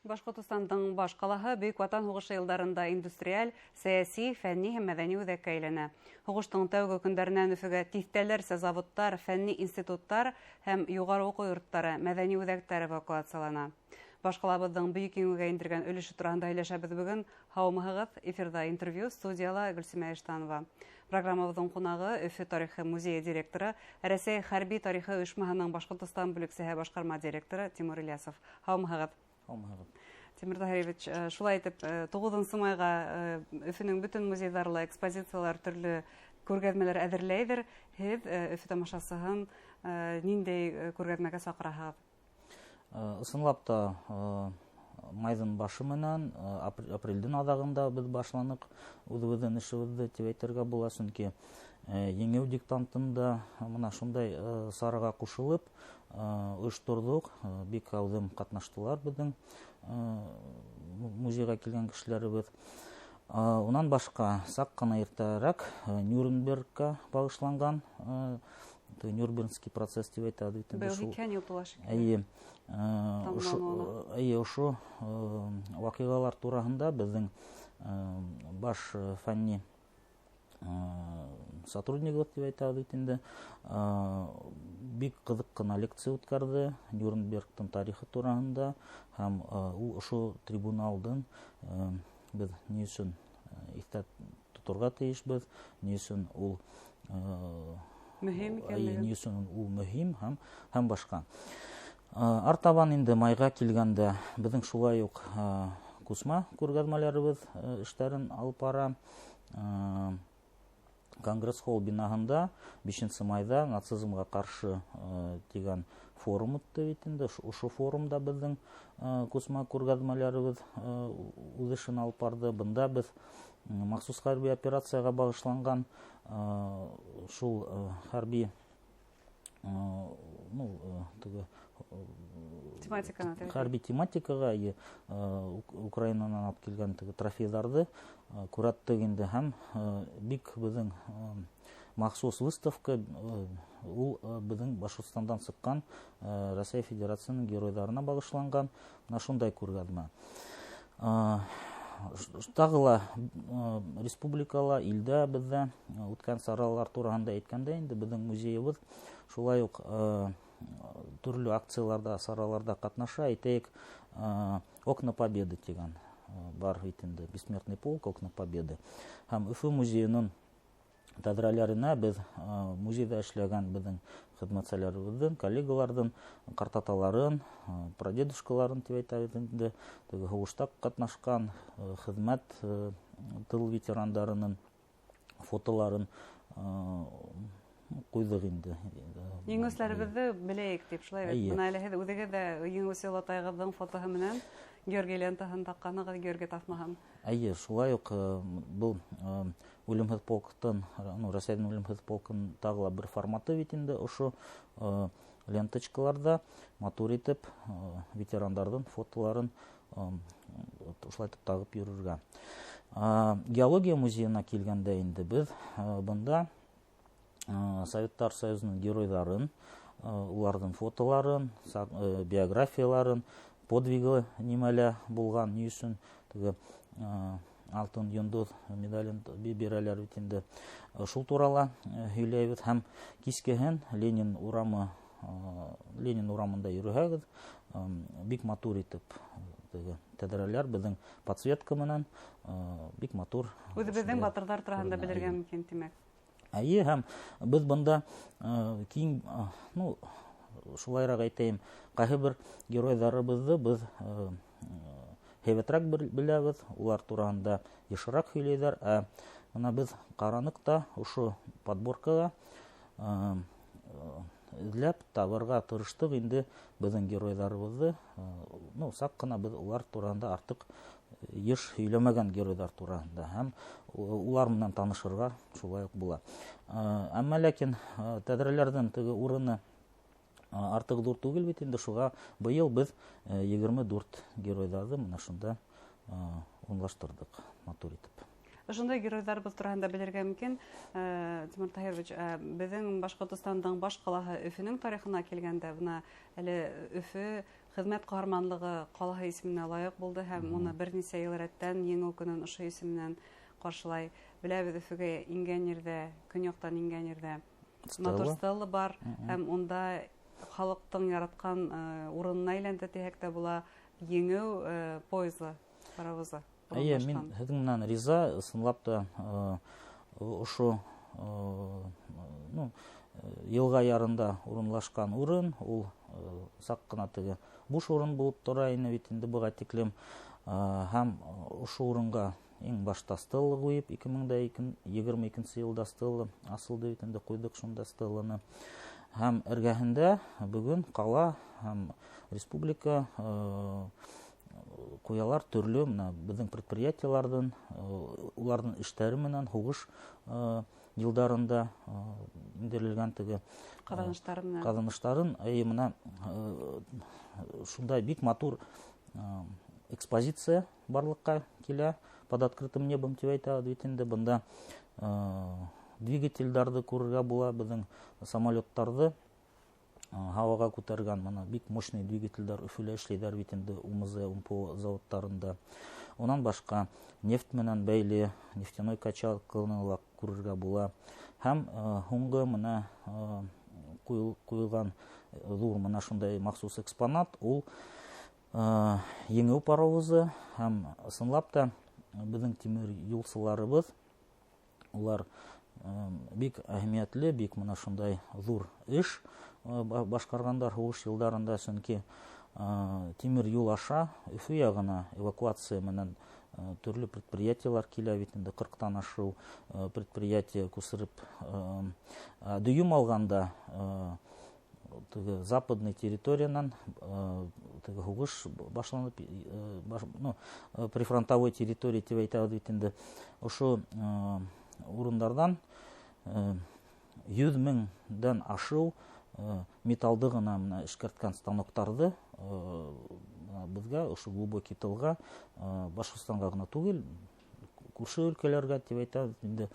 Башҡортостандың баш ҡалаһы Бөйөк Ватан һуғышы йылдарында индустриаль, сәйәси, фәнни һәм мәҙәни үҙәккә әйләнә. Һуғыштың тәүге көндәренән Өфөгә тиҫтәләрсә заводтар, фәнни институттар һәм юғары уҡыу йорттары, мәҙәни үҙәктәр эвакуациялана. Баш ҡалабыҙҙың Бөйөк Еңеүгә индергән өлөшө тураһында һөйләшәбеҙ бөгөн. Һаумыһығыҙ, эфирҙа интервью, студияла Гөлсимә Иштанова. Программабыҙҙың ҡунағы Өфө тарихы музейы директоры, Рәсәй хәрби тарихы ойошмаһының Башҡортостан бүлексәһе башҡарма директоры Тимур Ильясов. Һаумыһығыҙ. Һаумыһығыҙ. Тимур Таһирович, шулай итеп, 9 майға Өфөнөң бөтөн музейҙары ла экспозициялар, төрлө күргәҙмәләр әҙерләйҙер. Һеҙ Өфө тамашасыһын ниндәй күргәҙмәгә саҡыраһығыҙ? Ысынлап та, майҙың башы менән апрелдең аҙағында беҙ башланыҡ үҙебеҙҙең эшебеҙҙе тип әйтергә була, сөнки Еңеү диктантында мына шундай сараға ҡушылып ойошторҙоҡ. Бик әүҙем ҡатнаштылар беҙҙең музейға килгән кешеләребеҙ. Унан башҡа саҡ ҡына иртәрәк Нюрнбергка бағышланған Нюрнбергский процесс тип әйтә бит инде. Был һикһән йыл тула шикелле. Эйе. Эйе, ошо ваҡиғалар тураһында беҙҙең баш фәнни сотруднигыбыҙ тип әйтә бит инде, бик ҡыҙыҡ ҡына лекция үткәрҙе Нюрнбергтың тарихы тураһында, һәм ул ошо трибуналдың беҙ ни өсөн иҫтә тоторға тейешбеҙ, ни өсөн ул мөһим икәнлеген, ни өсөн ул мөһим һәм башҡа. Артабан инде майға килгәндә беҙҙең шулай уҡ күсмә күргәҙмәләребеҙ эштәрен алып бара. Конгресс-холл бинаһында 5 майҙа нацизмға ҡаршы тигән форум үтте бит инде. Ошо форумда беҙҙең күсмә күргәҙмәләребеҙ үҙ эшен алып барҙы. Бында беҙ махсус хәрби операцияға бағышланған шул хәрби, ну, теге, тематиканы, теге. Хәрби тематикаға, Украинанан алып килгән теге трофейҙарҙы күрәттек инде, һәм бик беҙҙең махсус выставка, ул беҙҙең Башҡортостандан сыҡҡан Рәсәй Федерацияһының геройҙарына бағышланған мына шундай күргәҙмә. Тағы ла республикала, илдә беҙҙә үткән саралар тураһында әйткәндә инде беҙҙең музейыбыҙ шулай уҡ төрлө акцияларҙа, сараларҙа ҡатнаша. Әйтәйек, Окна Победы тигән бар бит инде, Бессмертный полк, Окна Победы. Һәм Өфө музейының тәҙрәләренә беҙ музейҙа эшләгән беҙҙең хеҙмәтселәребеҙҙең, коллегаларҙың ҡартаталарын, прадедушкаларын тип әйтәбеҙ инде, теге һуғышта ҡатнашҡан хеҙмәт тыл ветерандарының фотоларын ҡуйҙыҡ инде. Еңеүселәребеҙҙе беләйек тип, шулай бит. Эйе. Бына әле һеҙ үҙегеҙ ҙә еңеүсе олатайығыҙҙың фотоһы менән Георгий лентаһын таҡҡанығыҙ, Георгий таҫмаһын. Эйе, шулай уҡ был үлемһеҙ полктың, ну, Рәсәйҙең үлемһеҙ полкын тағы ла бер форматы бит инде ошо ленточкаларҙа матур итеп ветерандарҙың фотоларын ошолай итеп тағып йөрөргә. Геология музейына килгәндә инде беҙ бында Советтар Союзының геройҙарын, уларҙың фотоларын, биографияларын, подвигы нимәлә булған, ни өсөн теге алтын йондоҙ медален бирәләр бит инде. Шул турала һөйләйбеҙ. Һәм кискеһен Ленин урамында йөрөһәгеҙ, бик матур итеп теге тәҙрәләр беҙҙең подсветка менән бик матур. Үҙебеҙҙең Шундай батырҙар тураһында күренә, белергә эйе. мөмкин, тимәк. Эйе, һәм беҙ бында киң, ну, шулайыраҡ әйтәйем, ҡайһы бер геройҙарыбыҙҙы беҙ һәйбәтерәк беләбеҙ, улар тураһында йышыраҡ һөйләйҙәр. Ә бына беҙ ҡараныҡ та ошо подборкаға эҙләп табырға тырыштыҡ инде беҙҙең геройҙарыбыҙҙы. Ну, саҡ ҡына беҙ улар тураһында артыҡ йыш һөйләмәгән геройҙар тураһында һәм улар менән танышырға шулай уҡ була. Әммә ләкин тәҙрәләрҙең теге урыны артыҡ ҙур түгел бит инде, шуға быйыл беҙ 24 геройҙарҙы мына шунда урынлаштырҙыҡ матур итеп. Ошондай геройҙарыбыҙ тураһында белергә мөмкин. Тимур Таһирович, беҙҙең Башҡортостандың баш ҡалаһы Өфөнөң тарихына килгәндә, бына әле Өфө хеҙмәт ҡаһарманлығы ҡалаһы исеменә лайыҡ булды һәм уны бер нисә йыл рәттән Еңеү көнөн ошо исем менән ҡаршылай. Беләбеҙ, Өфөгә ингән ерҙә, көньяҡтан ингән ерҙә матур стела бар һәм унда халыҡтың яратҡан урынына әйләнде тиһәк тә була, Еңеү поезы, паровозы. Эйе, мин һеҙҙең менән риза, ысынлап та ошо йылға ярында урынлашҡан урын, ул саҡ ҡына теге буш урын булып тора ине бит инде быға тиклем. Һәм ошо урынға иң башта стела ҡуйып, 2022 йылда стела асылды бит инде, ҡуйҙыҡ шунда стеланы. Һәм эргәһендә бөгөн ҡала һәм республика ҡуялар төрлө мына беҙҙең предприятиеларҙың, уларҙың эштәре менән һуғыш йылдарында индерелгән теге ҡаҙаныштары менән. Ҡаҙаныштарын, эйе, мына шундай бик матур экспозиция барлыҡҡа килә, под открытым небом тип әйтә бит инде. Бында двигательдарҙы күрергә була, беҙҙең самолеттарҙы һауаға күтәргән мына бик мощный двигательдар Өфөлә эшләйҙәр бит инде, УМЗ, УМПО заводтарында. Унан башҡа нефть менән бәйле нефтяной качалканы ла күрергә була. Һәм һуңғы мына ҡуйылған ҙур мына шундай махсус экспонат, ул Еңеү паровозы. Һәм ысынлап та беҙҙең тимер юлсыларыбыҙ, улар бик әһәмиәтле, бик мына шундай ҙур эш башҡарғандар һуғыш йылдарында, сөнки тимер юл аша Өфө яғына эвакуация менән төрлө предприятиелар килә бит инде, 40-тан ашыу предприятие күсереп, дөйөм алғанда теге западный территориянан теге һуғыш башланып, ну, прифронтовой территория тип әйтәбеҙ бит инде, ошо урындарҙан 100 меңдән ашыу металды ғына мына эшкәрткән станоктарҙы беҙгә ошо глубокий тылға, Башҡортостанға ғына түгел, күрше өлкәләргә тип әйтәбеҙ инде,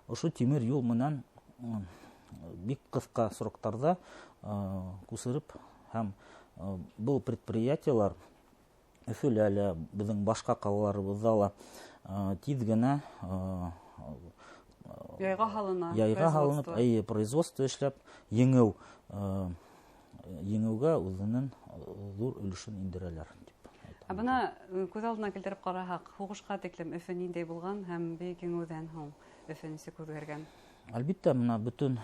ошо тимер юл менән бик ҡыҫҡа сроктарҙа күсереп, һәм был предприятиелар Өфөлә лә, беҙҙең башҡа ҡалаларыбыҙҙа ла тиҙ генә яйға һалына, яйға һалынып, эйе, производство эшләп, еңеүгә үҙенең ҙур өлөшөн индерәләр тип әйтәм. Ә бына күҙ алдына килтереп ҡараһаҡ, һуғышҡа тиклем Өфө ниндәй булған һәм Бөйөк Еңеүҙән һуң Өфө нисек үҙгәргән? Әлбиттә, мына бөтөн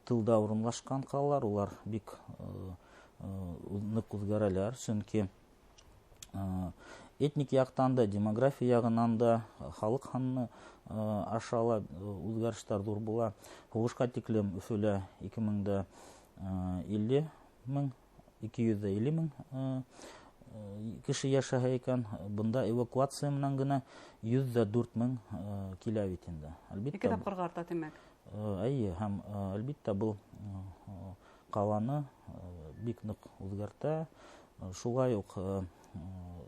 тылда урынлашҡан ҡалалар, улар бик ныҡ үҙгәрәләр, сөнки этник яҡтан да, демография яғынан да, халыҡ һаны аша ла үҙгәрештәр ҙур була. Һуғышҡа тиклем Өфөлә ике мең дә илле мең, ике йөҙ ҙә илле мең кеше йәшәһә икән, бында эвакуация менән генә 104 мең килә бит инде. Әлбиттә, ике тапҡырға арта, тимәк. Эйе, һәм әлбиттә был ҡаланы бик ныҡ үҙгәртә. Шулай уҡ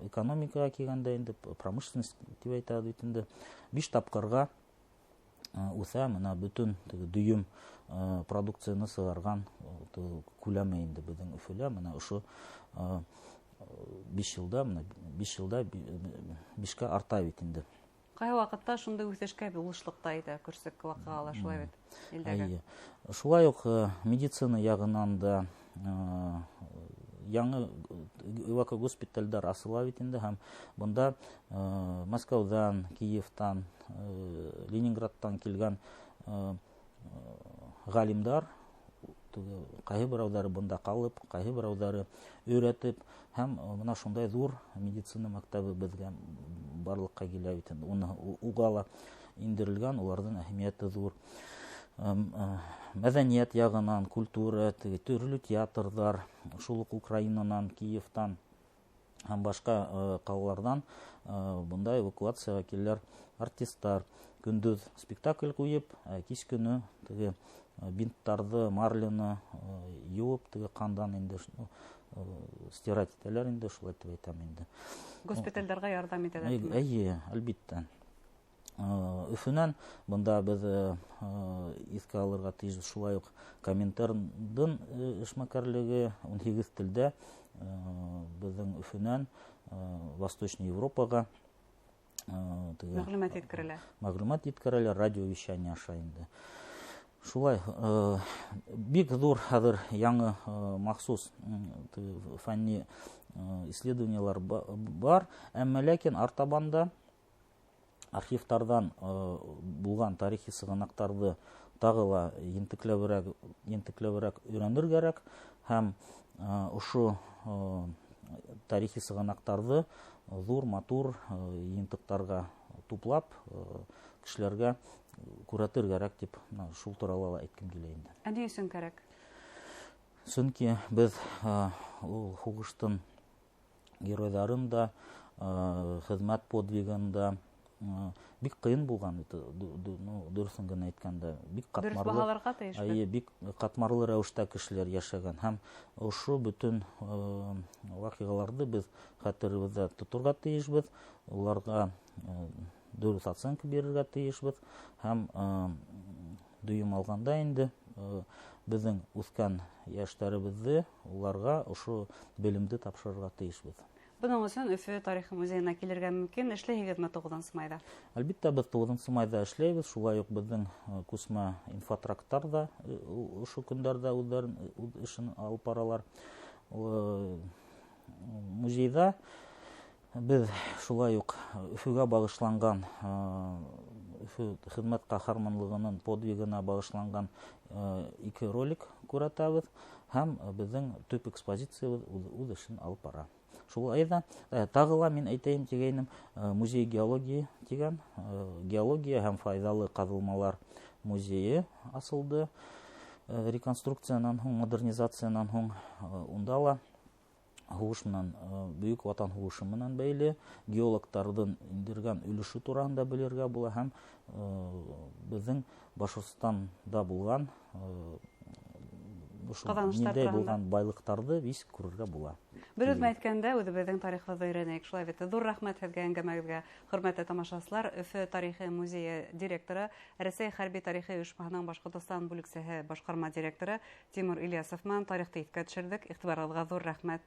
экономикаға килгәндә инде, промышленность тип әйтәбеҙ бит инде, 5 тапҡырға үҫә мына бөтөн теге дөйөм продукцияны сығарған күләме инде беҙҙең Өфөлә мына ошо 5 йылда, мына 5 йылда 5-кә арта бит инде. Ҡайһы ваҡытта шундай үҫешкә булышлыҡ та итә көрсөк ваҡиғалар, шулай бит илдәге. Эйе. Шулай уҡ медицина яғынан да яңы эвакогоспиталдәр асыла бит инде, һәм бында Мәскәүҙән, Киевтан, Ленинградтан килгән ғалимдар, ҡайһы берәүҙәре бында ҡалып, ҡайһы берәүҙәре өйрәтеп, һәм мына шундай ҙур медицина мәктәбе беҙгә барлыҡҡа килә бит инде. Уны уға ла индерелгән, уларҙың әһәмиәте ҙур. Мәҙәниәт яғынан, культура, теге төрлө театрҙар, шул уҡ Украинанан, Киевтан һәм башҡа ҡалаларҙан бында эвакуацияға киләләр артисттар. Көндөҙ спектакль ҡуйып, кис көнө теге бинттарҙы, марляны йыуып, теге ҡандан инде стирать итәләр инде, шулай тип әйтәм инде. Госпиталдарға ярҙам итәләр. Эйе, әлбиттә. Өфөнән бында беҙ иҫкә алырға тейеш шулай уҡ Коминтерндың эшмәкәрлеге 18 телдә беҙҙең Өфөнән Восточный Европаға мәғлүмәт еткерелә. Мәғлүмәт еткерелә радиовещание аша инде. Шулай бик ҙур хәҙер яңы махсус фәнни исследованиялар бар, әммә ләкин артабан да архивтарҙан булған тарихи сығанаҡтарҙы тағы ла ентекләберәк өйрәнер кәрәк һәм ошо тарихи сығанаҡтарҙы ҙур матур йыйынтыҡтарға туплап кешеләргә күрһәтер кәрәк тип шул турала ла әйткем килә инде. Ә ни өсөн кәрәк? Сөнки беҙ ул һуғыштың геройҙарын да, хеҙмәт подвигын да бик ҡыйын булған, дөрөҫөн генә әйткәндә, бик ҡатмарлы, баһаларға тейешбеҙ. Бик ҡатмарлы рәүештә кешеләр йәшәгән һәм ошо бөтөн ваҡиғаларҙы беҙ хәтеребеҙҙә тоторға тейешбеҙ, уларға дөрөҫ оценка бирергә тейешбеҙ һәм дөйөм алғанда инде беҙҙең үҫкән йәштәребеҙҙе уларға ошо белемде тапшырырға тейешбеҙ. Бының өсөн Өфө тарихы музейына килергә мөмкин. Эшләйһегеҙме 9 майҙа? Әлбиттә, беҙ 9 майҙа эшләйбеҙ. Шулай уҡ беҙҙең күсмә инфотрактар ҙа ошо көндәрҙә үҙҙәрен үҙ эшен алып баралар. Музейҙа беҙ шулай уҡ Өфөгә бағышланған, Өфө хеҙмәт ҡаһарманлығының подвигына бағышланған 2 ролик күрһәтәбеҙ һәм беҙҙең төп экспозициябыҙ үҙ эшен алып бара. Шулай ҙа тағы ла мин әйтәйем тигәйнем, музей геологии тигән, геология һәм файҙалы ҡаҙылмалар музейы асылды. Реконструкциянан һуң, модернизациянан һуң унда ла һуғыш менән, Бөйөк Ватан һуғышы менән бәйле геологтарҙың индергән өлөшө тураһында белергә була һәм беҙҙең Башҡортостанда булған ниндәй булған байлыҡтарҙы бис күрергә була. Бер үҙем әйткәндә, үҙебеҙҙең тарихыбыҙҙы өйрәнәйек. Шулай бит. Ҙур рәхмәт һеҙгә әңгәмәгеҙгә, хөрмәтле тамашасылар. Өфө тарихы музейы директоры, Рәсәй хәрби тарихы ойошмаһының Башҡортостан бүлексәһе башҡарма директоры Тимур Ильясов менән тарихты иҫкә төшөрҙөк. Иғтибарығыҙға ҙур рәхмәт.